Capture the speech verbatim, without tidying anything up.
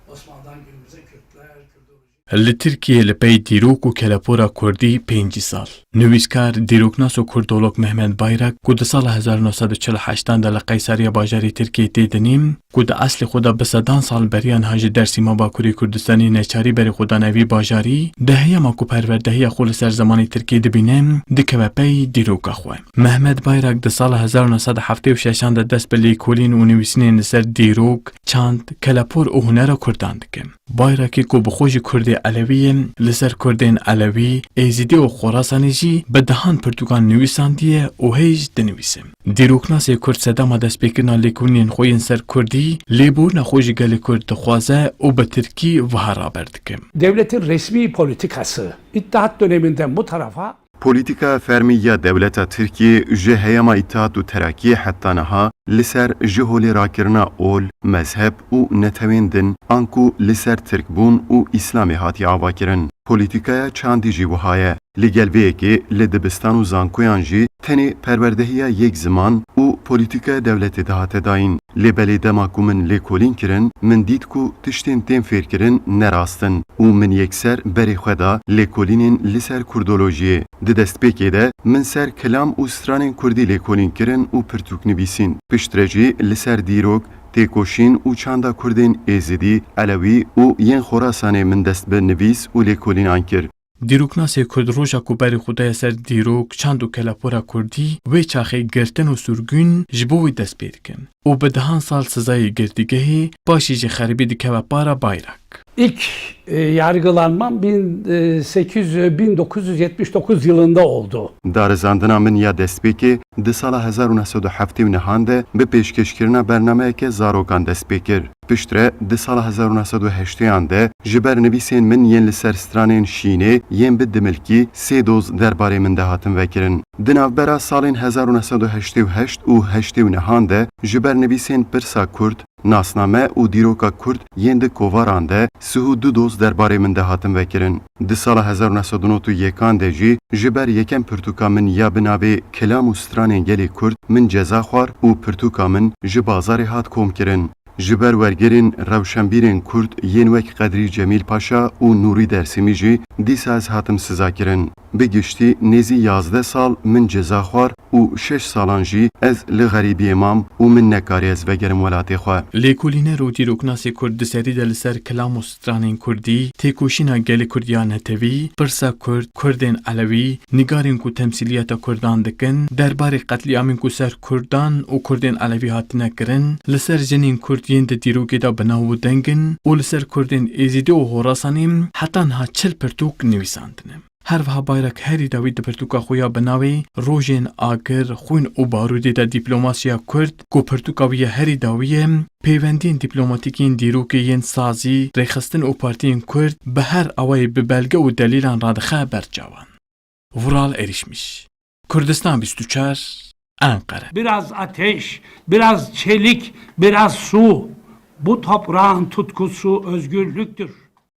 Osmanlı'dan günümüze Kürtler, Kürdoloji. Li Tirkiyê li pey dîrok û kelepora kurdî pêncî sal. Nivîskar, dîroknas û kurdolog Mehmet Bayrak, ku di sala hezar neh sed û çil û heştan de li Qeysariya bajarê Tirkiyê tê dinê, ku di eslê xwe de bi sedan sal beriya niha ji Dersîma Bakurê Kurdistanê neçarî berê xwe dane vî bajarî, di heyama ku perwerdehiya xwe li ser zimanê Tirkî dibîne, dikeve pey dîroka xwe. Mehmet Bayrak di sala hezar neh sed û heftê û şeşan de dest bi lêkolîn û nivîsînên li ser dîrok, çand, kelepor û hunera kurdan dike. Bayrakê ku bi xwe jî kurdê elewî ye, li ser kurdên elewî, êzidî û Xorasanê jî bi dehan pirtûkan nivîsandiye û hêj dinivîse. Dîroknasê kurd sedema destpêkirina lêkolînên xwe yên ser kurdî, lêborina xwe ji gelê kurd dixwaze û bi tirkî wiha raber dike. Devletin resmi politikası, İttihat döneminde bu tarafa Polîtîka fermî ya dewleta Tirkiyê ji heyama Îtihat û Terakiyê heta niha li ser ji holê rakirina ol, mezheb û netewên din, anku li ser Tirkbûn û Îslamê hatiye avakirin. Polîtîkaya çandî jî wiha ye. Li gel vê yekê li dibistan û zankoyan jî tenê perwerdehiya yek ziman û polîtîkaya dewletê dihate dayîn. Lê belê dema ku min lêkolîn kirin, min dît ku tiştên tên fêrkirin ne rast in û min yekser berê xwe da lêkolînên li ser kurdolojiyê. Di destpêkê de min ser kilam û stranên kurdî lêkolîn kirin û pirtûk nivîsîn. Piştre jî li ser dîrok, têkoşîn û çanda kurdên êzidî, elewî û yên Xorasanê min dest bi nivîs û lêkolînan kir. Dîroknasê kurd roja ku berê xwe daye ser dîrok, çand û kelepora kurdî, wê çaxê girtin û sirgûn ji bo wê dest pê dikin û bi dehan sal sizayê girtîgehê, paşê jî xeribî dikeve para Bayrak. İlk, e, yargılanmam bin, e, sekiz, e, bin dokuz yüz yetmiş dokuz yılında oldu. Darizandina min ya destpêkê di sala hezar û neh sed û heftê û nehan de bi pêşkêşkirina bernameyeke zarokan dest pê kir. Piştre di sala hezar û neh sed û heştêyan de ji ber nivîsên min yên li ser stranên şînê yên bi dimilkî sê doz derbarê min de hatin vekirin. Di navbera salên hezar û neh sed û heştê û heşt û heştê û nehan de ji ber nivîsên pirsa kurd, nasname û dîroka kurd yên di kovaran de sih û du doz derbarê min de hatin vekirin. Di sala hezar û neh sed û nod û yekan de jî ji ber yekem pirtûka min ya bi navê Kilam û stranên gelê kurd min ceza xwar û pirtûka min ji bazarê hat komkirin. Ji ber wergerên rewşenbîrên kurd yên wek Qedrî Cemîl Paşa û Nûrî Dersîmî jî dîsa ez hatim sizakirin. Bi giştî nêzî yazdeh sal min ceza xwar û şeş salan jî ez li xerîbiyê mam û min nekarî ez vegerim welatê xwe. Lêkolîner û dîroknasê kurd di serî de li ser kilam û stranên kurdî, têkoşîna gelê kurd ya netewî, pirsa kurd, kurdên elewî, nîgarên ku temsîliyeta kurdan dikin, derbarê qetlîamên ku ser kurdan û kurdên elewî hatine kirin, li ser jinên kurd yên di dîrokê de bi nav û deng in û li ser kurdên êzîdî û Horasanê heta niha çil pirtûk nivîsandine. Her wiha Bayrak herî dawî di pirtûka xwe ya bi navê Rojên Agir, Xwîn û Barûdê de dîplomasiya kurd, ku pirtûka wî ya herî dawî ye, pêwendiyên dîplomatîk yên dîrokê yên sazî, rêxistin û partiyên kurd bi her awayê bi belge û delîlan radixe ber çavan. Vural Erişmiş, Kurdistan bîst û çar, Enqere. Biraz ateş, biraz çelik, biraz su. Bu toprağın tutkusu özgürlüktür.